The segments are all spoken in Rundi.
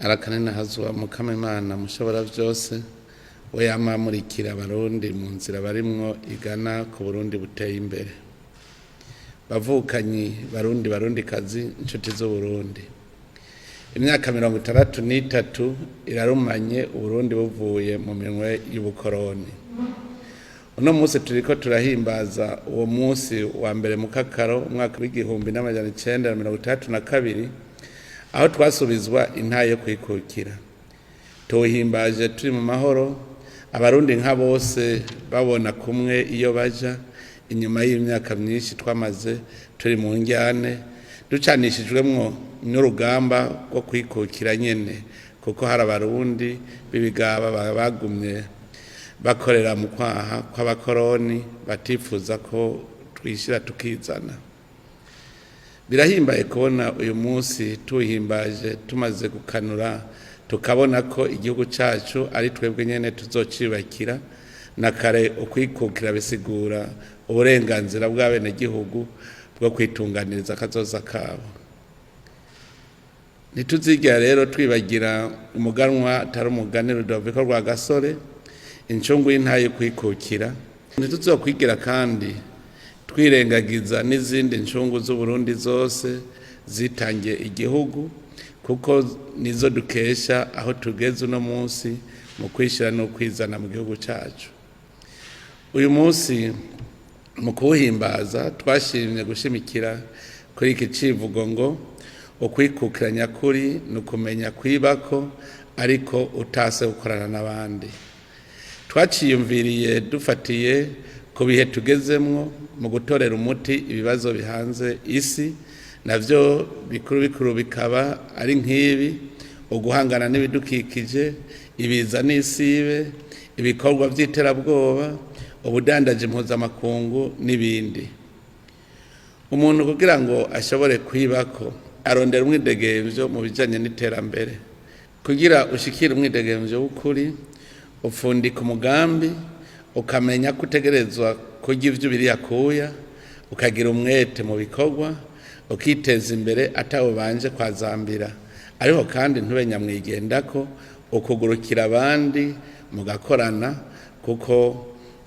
Arakanenahazwa Mukama Imana mushobora byose, we yama amurikira Abarundi mu nzira barimwo igana ku Burundi buteye imbere. Bavukanyi Barundi, Barundikazi, inshuti z'Uburundi, imyaka 63 irarumanye Uburundi buvuye mu minwe y'ubukoroni. Uno munsi turiko turahimbaza uwo munsi wa mbere Mukakaro umwaka w'1962, aho twasubizwa intahe yo kwikukira. Tuwuhimbaje turi mu mahoro, Abarundi nka bose babona kumwe iyo baja, inyuma y'imyaka myinshi twamaze turi mu njyane, ducanishijwemwo n'urugamba rwo kwikukira nyene, kuko hari Abarundi b'ibigaba bagumye bakorera mu kwaha kw'abakoroni, batifuza ko twishira tukizana. Birahimbaye kubona uyu munsi tuwuhimbaje tumaze gukanura, tukabona ko igihugu cacu ari twebwe nyene tuzociyubakira. Na kare ukwikukira bisigura uburenganzira bw'abenegihugu bwo kwitunganiriza akazoza kabo. Ntituzigera rero twibagira umuganwa atari umugani Rudoviko Rwagasore, incungu y'intahe kwikukira. Ntituzokwigira kandi twirengagiza n'izindi ncungu z'Uburundi zose zitangiye igihugu, kuko nizo dukesha aho tugeze uno munsi mu kwishyira no kwizana mu gihugu cyacu. Uyu munsi mu kuwuhimbaza twashimye gushimikira kuri iki civugo ngo ukwikukira nyakuri ni ukumenya kwibako ariko utase gukorana n'abandi. Twaciyumviriye dufatiye ku bihe tugezemwo mu gutorera umuti ibibazo bihanze isi, navyo bikuru bikuru bikaba ari nk'ibi: uguhangana n'ibidukikije, ibiza n'isibe, ibikorwa by'iterabwoba, ubudandaji mpuzamakungu n'ibindi. Umuntu kugira ngo ashobore kwibako arondera umwidegemvyo mu bijanye n'iterambere. Kugira ushikire umwidegemvyo w'ukuri, upfundika umugambi, ukamenya ko utegerezwa kurya ivyo ubiriye akuya, ukagira umwete mu bikorwa, ukiteza imbere atawubanje kwazambira, ariko kandi ntube nyamwigendako, ukugurukira abandi mugakorana, kuko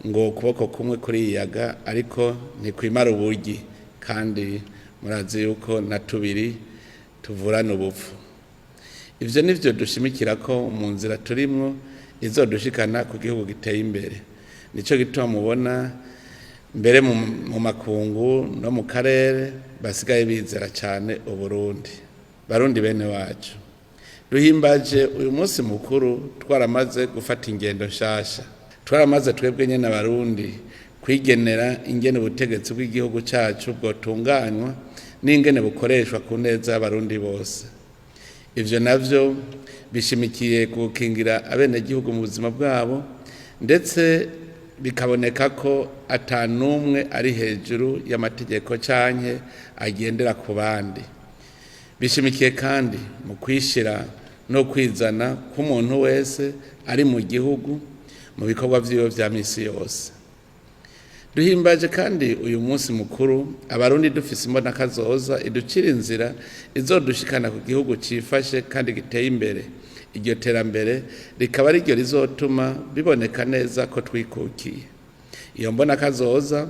ngo ukuboko kumwe kuriyaga ariko ntikwimara uburyi, kandi murazi yuko na tubiri tuvurana ubupfu. Ivyo nivyo dushimikira ko mu nzira turimwo izodushikana ku gihugu giteye imbere. Nico gituma mubona mbere mu makungu no mu karere basigaye bizera cyane Uburundi. Barundi bene wacu, duhimbaje uyu munsi mukuru twaramaze gufata ingendo nshasha, twaramaze twebwe nyene Abarundi kwigenera ingene ubutegetsi bw'igihugu cacu bwotunganywa n'ingene bukoreshwa ku neza y'Abarundi bose. Ivyo navyo bishimikiye gukingira abenegihugu mu buzima bwabo, ndetse bikaboneka ko ata n'umwe ari hejuru y'amategeko canke agendera ku bandi. Bishimikiye kandi mu kwishira no kwizana k'umuntu wese ari mu gihugu mu bikorwa vyiwe vya misi yose. Duhimbaje kandi uyu munsi mukuru Abarundi dufise imbonakazoza iducira inzira izodushikana ku gihugu cifashe kandi giteye imbere. Iryo terambere rikaba ariryo rizotuma biboneka neza ko twikukiye. Iyo mbonakazoza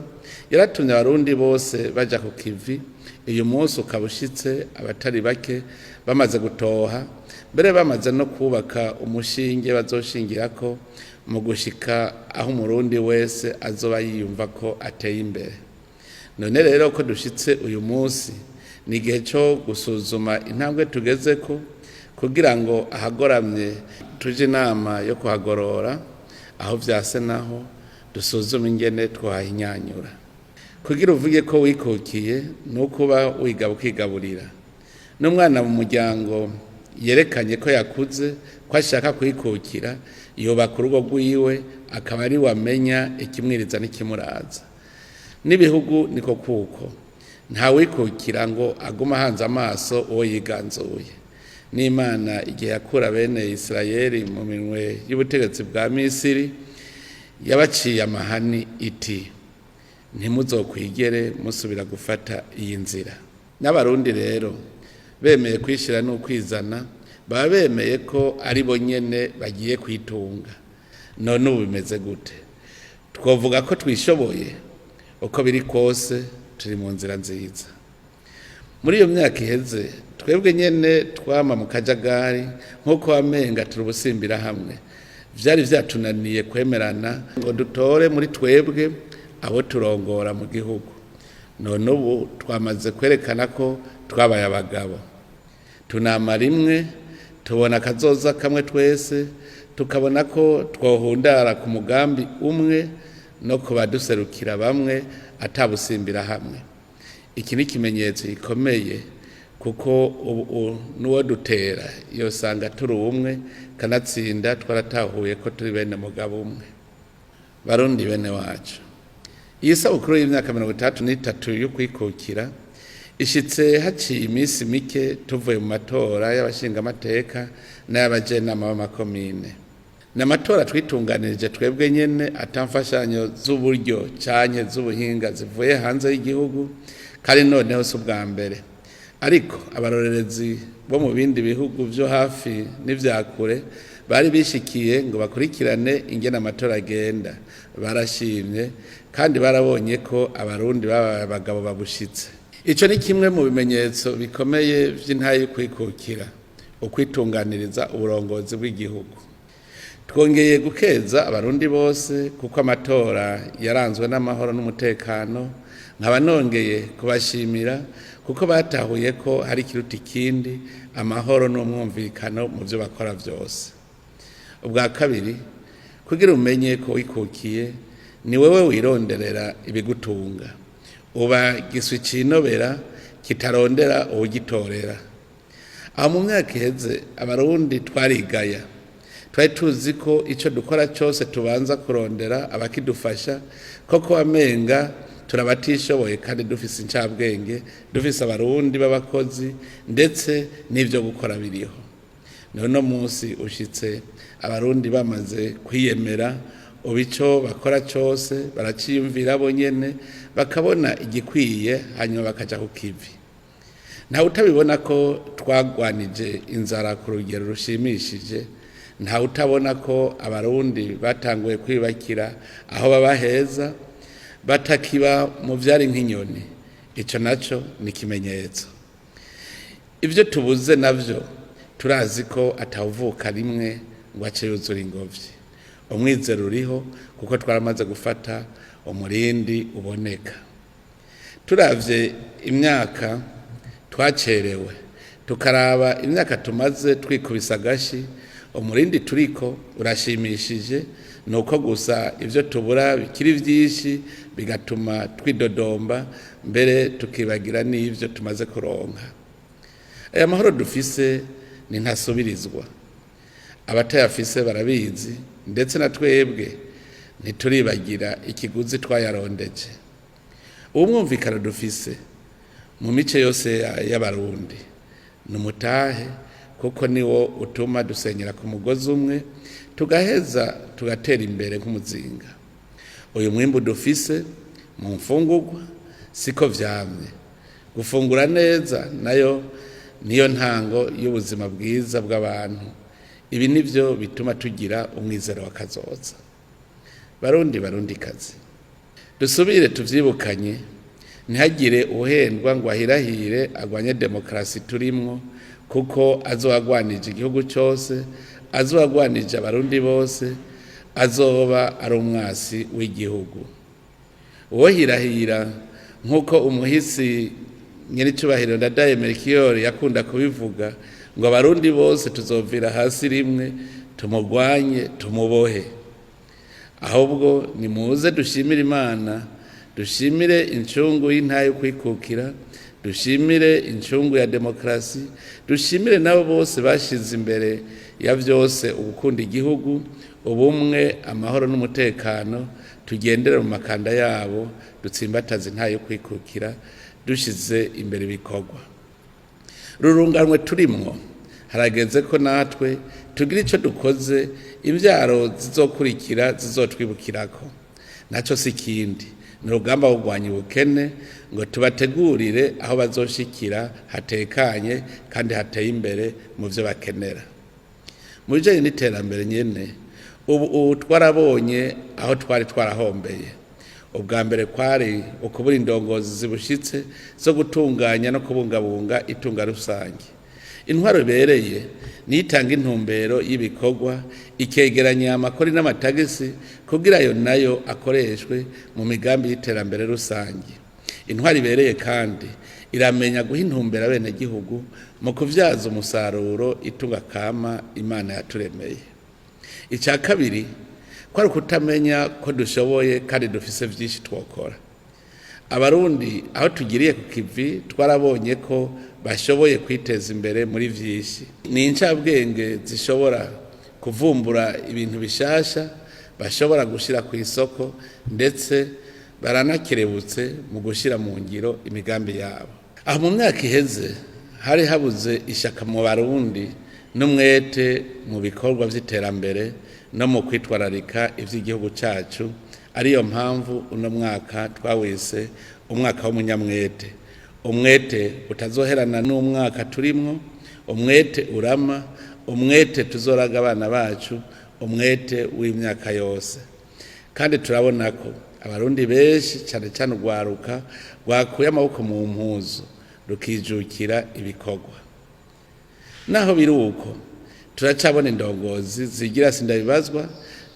yaratumye Abarundi bose baja ku kivi. Uyu munsi ukaba ushitse abatari bake bamaze gutoha, mbere bamaze no kubaka umushinge bazoshingirako mu gushika aho Umurundi wese azoba yiyumva ko ateye imbere. None rero ko dushitse uyu munsi, ni igihe cyo gusuzuma intambwe tugezeko, kugira ngo ahagoramye tuje inama yo kuhagorora, aho vyase naho dusuzume ingene twahinyanyura. Kugira uvuge ko wikukiye ni ukuba wiga ukigaburira. N'umwana mu muryango yerekanye ko yakuze, ko ashaka kwikukira, yubaka urugo rwiwe, akaba ari wamenya ikimwiriza n'ikimuraza. N'ibihugu niko kuko ntawikukira ngo agume ahanze amaso uwo yiganzuye. N'Imana igihe yakura bene Isirayeli mu minwe y'ubutegetsi bwa Misiri, yabaciye amahani iti: "Ntimuzokwigere musubira gufata iyi nzira." N'Abarundi rero bemeye kwishira n'ukwizana, Baba bemeye ko ari bo nyene bagiye kwitunga. None ubu bimeze gute? Twovuga ko twishoboye? Uko biri kose turi mu nzira nziza. Muri iyo myaka iheze twebwe nyene twama mu kajagari, nk'uko wamenga turi ubusimbira hamwe. Vyari vyatunaniye kwemerana ngo dutore muri twebwe abo turongora mu gihugu. None ubu twamaze kwerekana ko twabaye abagabo, tunama rimwe, tubona akazoza kamwe twese, tukabona ko twohundara ku mugambi umwe no ku baduserukira bamwe, atabusimbira hamwe. Iki ni ikimenyetso gikomeye, kuko ubu n'uwo dutera yosanga turi umwe. Kanatsinda twaratahuye ko turi bene mugabo umwe. Barundi bene wacu, iyi sabukuru y'imyaka 63 yo kwikukira ishitse haciye iminsi mike tuvuye mu matora y'abashingamateka n'ay'abajenama b'amakomine. Ni amatora twitunganirije twebwe nyene, atamfashanyo z'uburyo canke z'ubuhinga zivuye hanze y'igihugu. Kandi noneho si ubwa mbere, ariko abarorerezi bo mu bindi bihugu vyo hafi n'ivya kure bari bishikiye ngo bakurikirane ingene amatora agenda. Barashimye kandi barabonye ko Abarundi babaye abagabo babushitse. Ico ni kimwe mu bimenyetso bikomeye vy'intahe yo kwikukira, ukwitunganiriza uburongozi bw'igihugu. Twongeye gukeza Abarundi bose kuko amatora yaranzwe n'amahoro n'umutekano. Nkaba nongeye kubashimira kuko batahuye ko hari ikiruta ikindi, amahoro n'umwumvikano mu byo bakora byose. Ubwa kabiri, kugira umenye ko wikukiye, ni wewe wironderera ibigutunga. Uba giswi cinobera kitarondera uwugitorera. Aho mu myaka iheze Abarundi twarigaya, twari tuzi ko icyo dukora cyose tubanza kurondera abakidufasha, koko wamenga turabatishoboye kandi dufise incabwenge, dufise Abarundi b'abakozi, ndetse n'ibyo gukora biriho. None munsi ushitse Abarundi bamaze kwiyemera. Ubu icyo bakora cyose baraciyumvira bo nyene, bakabona igikwiye, hanyuma bakaja ku kivi. Ntawe utabibona ko twagwanije inzara ku rugero rushimishije. Ntawe utabona ko Abarundi batanguye kwiyubakira aho baba heza, batakiba mu vyari nk'inyoni. Ico naco ni ikimenyetso. Ibyo tubuze navyo turazi ko atawuvuka rimwe ngo ace yuzura ingobyi. Umwizero uriho kuko twaramaze gufata umurindi uboneka. Turavye imyaka twacerewe, tukaraba imyaka tumaze twikubisa agashi, umurindi turiko urashimishije. Ni uko gusa ibyo tubura bikiri byinshi, bigatuma twidodomba, mbere tukibagira n'ibyo tumaze kuronka. Aya mahoro dufise ni ntasubirizwa. Abatayafise barabizi, ndetse na twebwe ntituribagira ikiguzi twayarondeje. Ubu mwumvikano dufise mu mice yose y'Abarundi ni umutahe, kuko niwo utuma dusenyera ku mugozi umwe, tugaheza tugatera imbere nk'umuzinga. Uyu mwimbu dufise mu mfungurwa siko vyamye. Gufungura neza nayo niyo ntango y'ubuzima bwiza bw'abantu. Ibi nivyo bituma tugira umwizero wa kazoza. Barundi, Barundikazi, dusubire tuvyibukanye. Ntihagire uhendwa ngo ahirahire agwanye demokarasi turimwo, kuko azoagwanije igihugu cyose, azoagwanije Abarundi bose, azoba ari umwasi w'igihugu. Uwo hirahira, nk'uko umuhisi nyir'icyubahiro Ndadaye Melchior yakunda kubivuga, ngo Abarundi bose tuzovira hasi rimwe tumugwanye, tumubohe. Ahubwo nimuze dushimire Imana, dushimire incungu y'intahe yo kwikukira, dushimire incungu ya demokarasi, dushimire nabo bose bashize imbere ya byose ugukunda igihugu, ubumwe, amahoro n'umutekano. Tugendere mu makanda yabo, dutsimbataze intahe yo kwikukira dushize imbere ibikorwa. Rurunganwe turimwo, harageze ko natwe tugira icyo dukoze imbyaro zizokurikira zizotwibukirako. Nacyo si ikindi, Ni urugamba rwo kurwanya ubukene ngo tubategurire aho bazoshikira hatekanye kandi hateye imbere mu byo bakenera. Mu bijanye n'iterambere nyene, ubu twarabonye aho twari twarahombeye. Ubwa mbere kwari ukubura indongozi zibushitse zo gutunganya no kubungabunga itunga rusange. Intwaro ibereye niyo itanga intumbero y'ibikorwa, ikegeranya amakori n'amatagisi kugira ayo nayo akoreshwe mu migambi y'iterambere rusange. Intwaro ibereye kandi iramenya guha intumbero abenegihugu mu kuvyaza umusaruro itunga kama Imana yaturemeye. Icya kabiri kwari ukutamenya ko dushoboye kandi dufise vyinshi twokora. Abarundi aho tugiriye ku kivi twarabonye ko bashoboye kwiteza imbere muri vyinshi. Ni incabwenge zishobora kuvumbura ibintu bishasha bashobora gushira ku isoko, ndetse baranakerebutse mu gushira mu ngiro imigambi yabo. Aho mu myaka iheze hari habuze ishaka mu Barundi n'umwete mu bikorwa vy'iterambere no mu kwitwararika ivy'igihugu cacu, ariyo mpamvu uno mwaka twawise umwaka w'umunyamwete. Umwete utazoherana n'umwaka turimwo, umwete urama, umwete tuzoraga abana bacu, umwete w'imyaka yose. Kandi turabona ko Abarundi benshi, cane cane urwaruka, rwakuye amaboko mu mpuzu rukijukira ibikorwa. Naho biri uko, turacabona indongozi zigira sindabibazwa,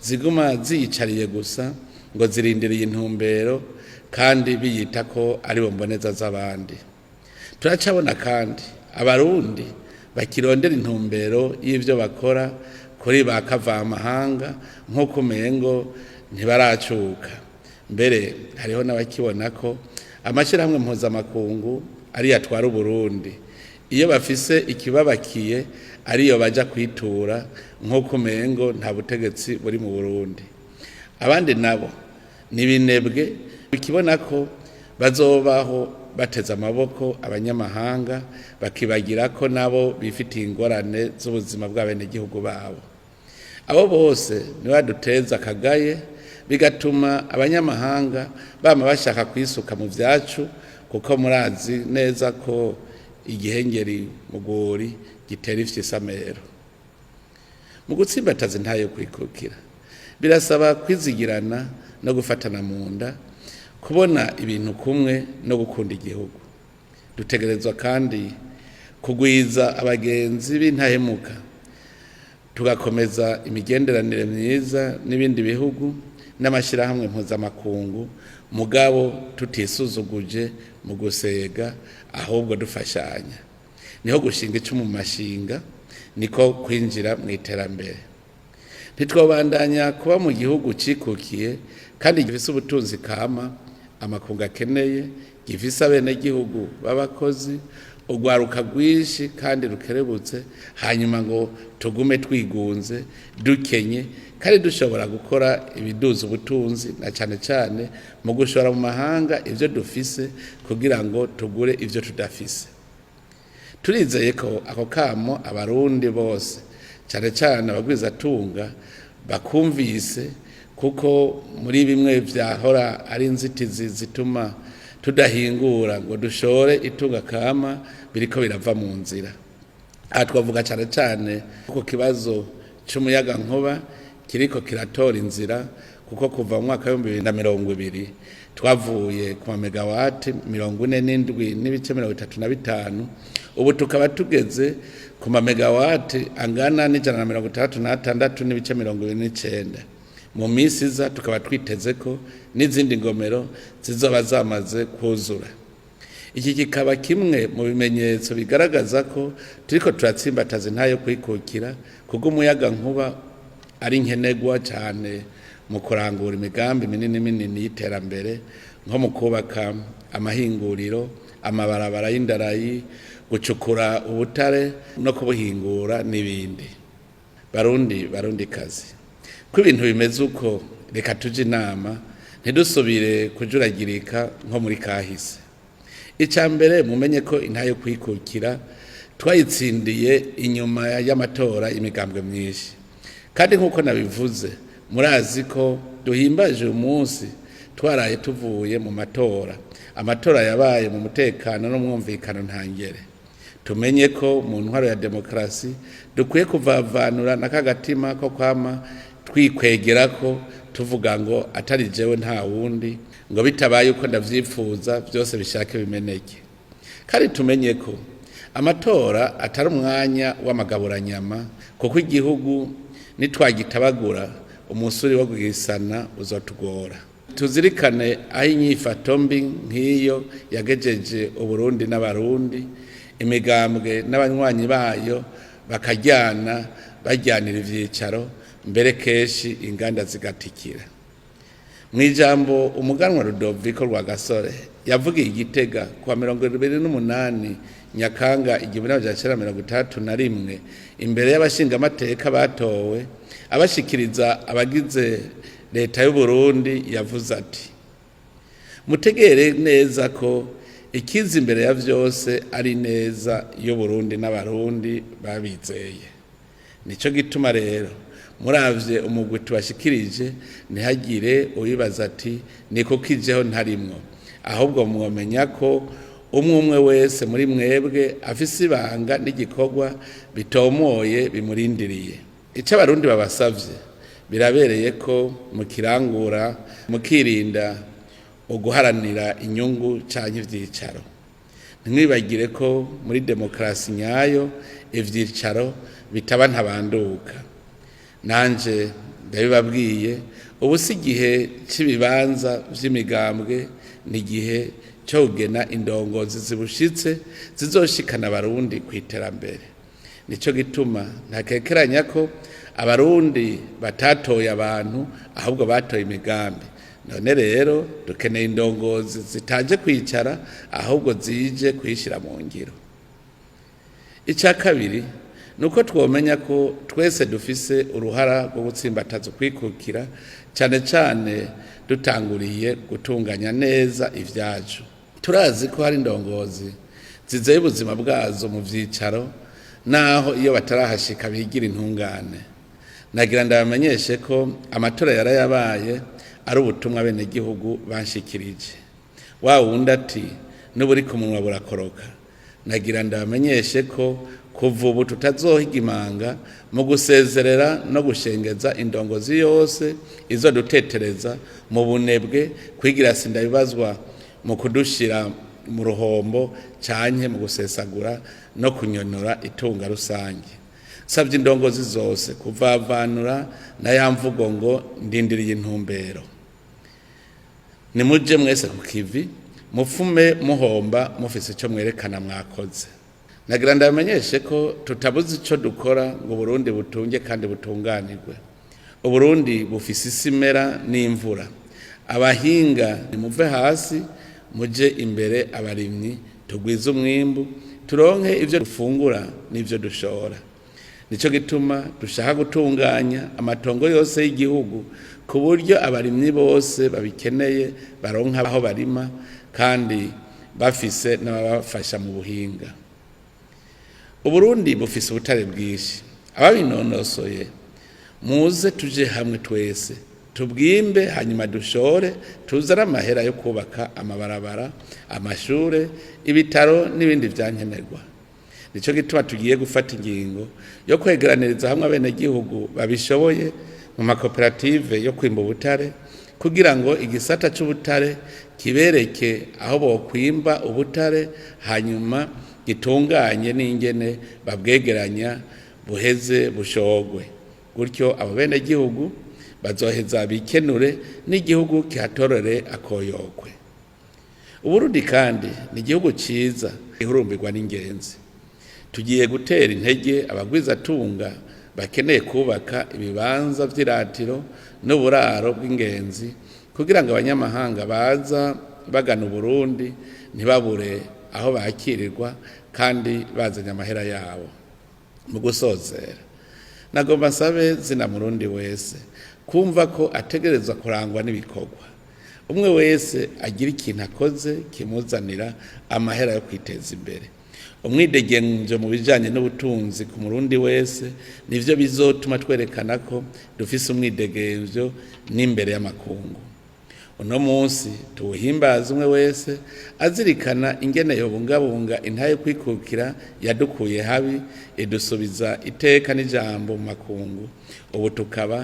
ziguma ziyicariye gusa ngo zirindiriye intumbero kandi biyita ko ari bo mboneza z'abandi. Turacabona kandi Abarundi bakirondera intumbero y'ivyo bakora kuri ba kavamahanga, nk'uko umengo ntibaracuka. Mbere hariho n'abakibona ko amashyirahamwe mpuzamakungu ariyo atwara Uburundi, iyo bafise ikibabakiye ariyo baja kwitura, nk'uko umengo nta butegetsi buri mu Burundi. Abandi nabo ni binebwe bikibona ko bazobaho bateze amaboko abanyamahanga, bakibagira ko nabo bifitiye ingorane z'ubuzima bw'abenegihugu babo. Abo bose nibo baduteza akagaye, bigatuma abanyamahanga bama bashaka kwisuka mu vyacu, kuko murazi neza ko igihengeri mu rwuri gitera ifyisamero. Mu gutsimbataza intahe yo kwikukira birasaba kwizigirana no gufatana mu nda, kubona ibintu kumwe no gukunda igihugu. Dutegerezwa kandi kugwiza abagenzi b'intahemuka, tugakomeza imigenderanire myiza n'ibindi bihugu n'amashyirahamwe mpuzamakungu, mugabo tutisuzuguje mu gusega, ahubwo dufashanya. Niho gushinga icumu mu mashinga, niko kwinjira mu iterambere. Ntitwobandanya kuba mu gihugu cikukiye kandi gifise ubutunzi kama amakungu akeneye, gifise abenegihugu b'abakozi, urwaruka rwinshi kandi rukerebutse, hanyuma ngo tugume twigunze dukenye kandi dushobora gukora ibiduza ubutunzi, na cane cane mu gushora mu mahanga ivyo dufise kugira ngo tugure ivyo tudafise. Turizeye ko ako kamo Abarundi bose, cane cane abagwizatunga, bakumvise, kuko muri bimwe vyahora ari inzitizi zituma tudahingura ngo dushore itunga kama biriko birava mu nzira. Aha twavuga cane cane ku kibazo c'umuyagankuba kiriko kiratora inzira, kuko kuva mu mwaka w'2020 twavuye ku mamegawati 47.35, ubu tukaba tugeze ku mamegawati angana n'166.29. Mu minsi iza tukaba twiteze ko n'izindi ngomero zizoba zamaze kuzura. Iki kikaba kimwe mu bimenyetso bigaragaza ko turiko turatsimbataza intahe yo kwikukira, kuko umuyaga nkuba ari nkenerwa cyane mu kurangura imigambi minini minini y'iterambere, nko mu kubaka amahinguriro, amabarabara y'indarayi, gucukura ubutare no kubuhingura n'ibindi. Barundi, Barundi kazi, ko ibintu bimeze uko, reka tuje inama, ntidusubire kujuragirika nko muri kahise. Icya mbere, mumenye ko intahe yo kwikukira twayitsindiye inyuma y'amatora imigambwe myinshi, kandi nk'uko nabivuze, murazi ko duhimbaje uyu munsi Twaraye tuvuye mu matora, amatora yabaye mu mutekano n'umwumvikano ntangere. Tumenye ko mu ntwaro ya demokarasi dukwiye kuvavanura n'akagatima ko kwama twikwegera ko tuvuga ngo atari jewe nta wundi, ngo bitabaye uko ndavyifuza byose bishake bimeneke. Kandi tumenye ko amatora atari umwanya w'amagaburanyama, kuko igihugu nitwagitabagura umusuri wo kugisana uzotugora. Tuzirikane aho inyifato mbi nk'iyo yagejeje Uburundi n'Abarundi, imigambwe n'abanywanyi bayo bakajyana bajyanira ivyicaro, mbere kenshi inganda zigatikira. Mu ijambo umuganwa Rudoviko Rwagasore yavugiye Igitega kuwa 28 Nyakanga 1961 imbere y'abashingamateka batowe, abashikiriza abagize leta y'u Burundi, yavuze ati: "Mutegere neza ko ikiza imbere ya vyose ari neza y'Uburundi n'Abarundi babizeye. Nico gituma rero muravye umugwi tubashikirije, ntihagire uwibaza ati ni kuko ijeho ntarimwo, ahubwo mwomenya ko umwe umwe wese muri mwebwe afise ibanga n'igikorwa bitomoye bimurindiriye. Ico Abarundi babasavye birabereye ko mukirangura, mukirinda uguharanira inyungu canke ivyicaro. Ntimwibagire ko muri demokarasi nyayo ivyicaro bitaba ntabanduka. Nanje ndabibabwiye, ubu si igihe cy'ibibanza vy'imigambwe, ni igihe cyo kugena indongozi zibushitse zizoshikana Abarundi ku iterambere. Nico gituma ntakekeranya ko Abarundi batatoye abantu, ahubwo batoye imigambi. None rero dukeneye indongozi zitaje kwicara, ahubwo zije kuyishyira mu ngiro. Icya kabiri ni uko twomenya ko twese dufise uruhara rwo gutsimbataza ukwikukira, cyane cyane dutanguriye gutunganya neza ibyacu. Turazi ko hari indongozi zizeye ubuzima bwazo mu byicaro, naho iyo batarahashika bigira intungane. Nagira ndabamenyeshe ko amatora yarayabaye ari ubutumwa abenegihugu banshikirije. Wa wundi ati n'uburi ku munwa burakoroka. Nagira ndabamenyeshe ko kuva ubu tutazohiga imanga mu gusezerera no gushengeza indongozi yose izodutetereza mu bunebwe, kwigira sindabibazwa, mu kudushira mu ruhombo canke mu gusesagura no kunyonora itunga rusange. Sabye indongozi zose kuvavanura na ya mvugo ngo ndindiriye intumbero. Nimuje mwese ku kivi, mufume muhomba mufise ico mwerekana mwakoze. Nagira ndabamenyeshe ko tutabuze ico dukora ngo Burundi butunge kandi butunganirwe. Uburundi bufise isi imera n'imvura. Abahinga nimuve hasi muje imbere, abarimyi tugwize umwimbu, turonke ivyo dufungura n'ivyo dushora. Nico gituma dushaka gutunganya amatongo yose y'igihugu ku buryo abarimyi bose babikeneye baronka aho barima, kandi bafise n'ababafasha mu buhinga. Uburundi bufise ubutare bwinshi. Ababinonosoye muze tuje hamwe twese tubwimbe, hanyuma dushore, tuzane amahera yo kubaka amabarabara, amashure, ibitaro n'ibindi vyankenerwa. Nico gituma tugiye gufata ingingo yo kwegeraniriza hamwe abenegihugu babishoboye mu makoperative yo kwimba ubutare, kugira ngo igisata c'ubutare kibereke aho bokwimba ubutare, hanyuma gitunganye n'ingene babwegeranya buheze bushogwe. Gutyo abo benegihugu bazoheza bikenure n'igihugu kihatorore akoyokwe. Uburundi kandi ni igihugu ciza gihurumbirwa n'ingenzi. Tugiye gutera intege abagwizatunga bakeneye kubaka ibibanza vy'iratiro n'uburaro bw'ingenzi, kugira ngo abanyamahanga baza bagana Uburundi ntibabure aho bakirirwa kandi bazanye amahera yabo. Mu gusozera, nagomba nsabe zina Murundi wese kumva ko ategerezwa kurangwa n'ibikorwa. Umwe wese agira ikintu akoze kimuzanira amahera yo kwiteza imbere. Umwidegemvyo mu bijanye n'ubutunzi ku Murundi wese nivyo bizotuma twerekana ko dufise umwidegemvyo n'imbere y'amakungu. Uno munsi tuwuhimbaze umwe wese azirikana ingene yobungabunga intahe yo kwikukira yadukuye habi, idusubiza iteka n'ijambo mu makungu. Ubu tukaba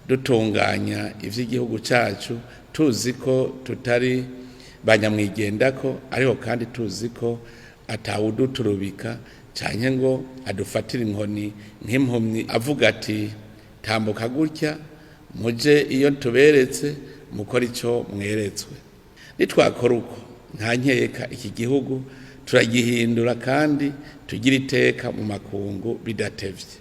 dutunganya ivy'igihugu cacu tuzi ko tutari banyamwigendako, ariko kandi tuzi ko atawuduturubika canke ngo adufatire inkoni nk'impumyi avuga ati tambuka gutya muje iyo tuberetse mukora ico mweretswe. Nitwakora uko, nta nkeka iki gihugu turagihindura kandi tugira iteka mu makungu bidatevye.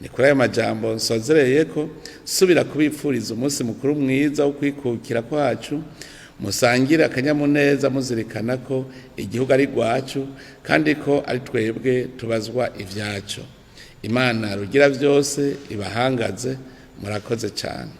Ni kuri ayo majambo nsozereye ko subira kubipfuriza umunsi mukuru mwiza wo kwikukira kwacu, musangire akanyamuneza muzirikana ko igihugu ari rwacu kandi ko ari twebwe tubazwa ivyaco. Imana rugira vyose ibahangaze. Murakoze cyane.